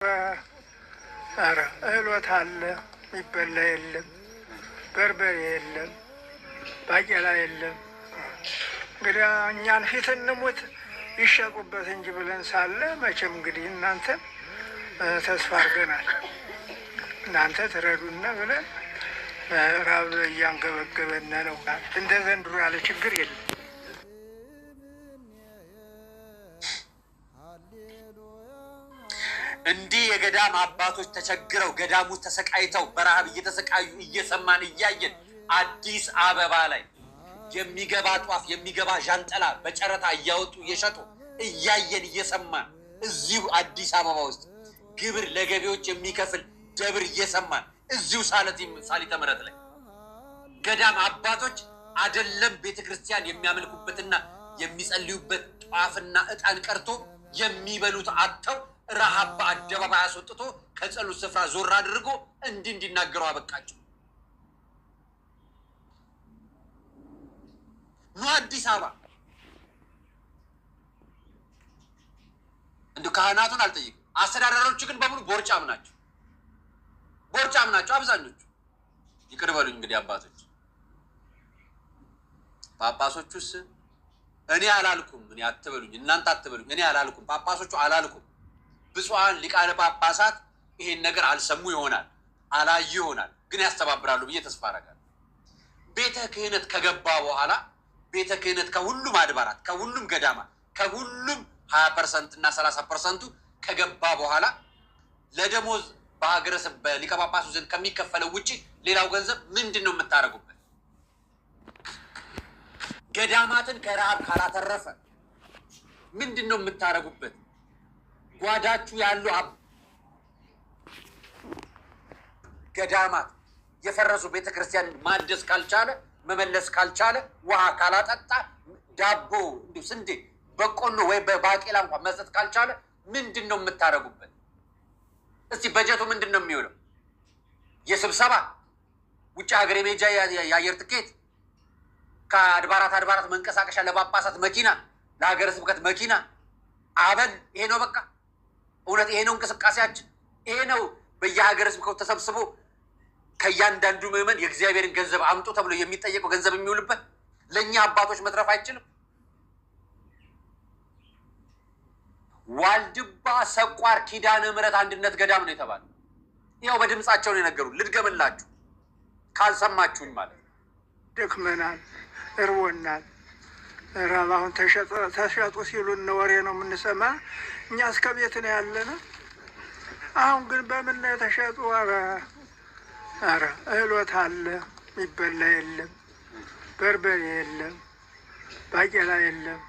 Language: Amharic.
ኧረ እህሎት አለ፣ የሚበላ የለም፣ በርበሬ የለም፣ ባቄላ የለም። እንግዲህ እኛን ፊት እንሙት ይሸጡበት እንጂ ብለን ሳለ መቼም እንግዲህ እናንተ ተስፋ አድርገናል። እናንተ ትረዱና ብለን ራብ እያንገበገበን ነው። እንደ ዘንድሮ ያለ ችግር የለም። እንዲህ የገዳም አባቶች ተቸግረው ገዳሙ ተሰቃይተው በረሃብ እየተሰቃዩ እየሰማን እያየን አዲስ አበባ ላይ የሚገባ ጧፍ የሚገባ ዣንጥላ በጨረታ እያወጡ እየሸጡ እያየን እየሰማን፣ እዚሁ አዲስ አበባ ውስጥ ግብር ለገቢዎች የሚከፍል ደብር እየሰማን፣ እዚሁ ሳሊተ ምሕረት ላይ ገዳም አባቶች አደለም ቤተ ክርስቲያን የሚያመልኩበትና የሚጸልዩበት ጧፍና ዕጣን ቀርቶ የሚበሉት አጥተው ረሃብ በአደባባይ አስወጥቶ ከጸሎት ስፍራ ዞር አድርጎ እንዲህ እንዲናገሩ አበቃቸው። ኑ አዲስ አበባ እንዲሁ ካህናቱን አልጠይቅም። አስተዳዳሪዎቹ ግን በሙሉ ቦርጫም ናቸው፣ ቦርጫም ናቸው አብዛኞቹ። ይቅር በሉኝ እንግዲህ አባቶች፣ ጳጳሶቹስ እኔ አላልኩም፣ እኔ አትበሉኝ፣ እናንተ አትበሉኝ፣ እኔ አላልኩም፣ ጳጳሶቹ አላልኩም። ብፁዓን ሊቃነ ጳጳሳት ይሄን ነገር አልሰሙ ይሆናል፣ አላዩ ይሆናል፣ ግን ያስተባብራሉ ብዬ ተስፋ አደርጋለሁ። ቤተ ክህነት ከገባ በኋላ ቤተ ክህነት ከሁሉም አድባራት፣ ከሁሉም ገዳማት፣ ከሁሉም 20% እና 30%ቱ ከገባ በኋላ ለደሞዝ በሀገረ በሊቀ ጳጳሱ ዘንድ ከሚከፈለው ውጭ ሌላው ገንዘብ ምንድን ነው የምታደርጉበት? ገዳማትን ከረሃብ ካላተረፈ ምንድን ነው የምታደርጉበት? ጓዳችሁ ያሉ ገዳማት የፈረሱ ቤተክርስቲያን ማደስ ካልቻለ፣ መመለስ ካልቻለ፣ ውሃ ካላጠጣ፣ ዳቦ እንዲሁ ስንዴ፣ በቆሎ ወይ በባቄላ እንኳን መስጠት ካልቻለ ምንድን ነው የምታደርጉበት? እስቲ በጀቱ ምንድን ነው የሚውለው? የስብሰባ ውጭ ሀገር የሜጃ የአየር ትኬት፣ ከአድባራት አድባራት መንቀሳቀሻ፣ ለጳጳሳት መኪና፣ ለሀገረ ስብከት መኪና፣ አበል። ይሄ ነው በቃ እውነት፣ ይሄ ነው እንቅስቃሴያችን። ይሄ ነው በየሀገረ ስብከቱ ተሰብስቦ ከእያንዳንዱ ምዕመን የእግዚአብሔርን ገንዘብ አምጡ ተብሎ የሚጠየቀው ገንዘብ የሚውልበት ለእኛ አባቶች መትረፍ አይችልም። ዋልድባ ሰቋር ኪዳነ ምሕረት አንድነት ገዳም ነው የተባለው። ይኸው በድምፃቸው ነው የነገሩ። ልድገምላችሁ ካልሰማችሁኝ ማለት ነው። ደክመናል፣ እርቦናል። ራብ አሁን ተሸጡ ሲሉን ወሬ ነው የምንሰማ። እኛ እስከ ቤት ነው ያለነ። አሁን ግን በምን ነው የተሸጡ? ኧረ ኧረ እህሎት አለ፣ የሚበላ የለም፣ በርበሬ የለም፣ ባቄላ የለም።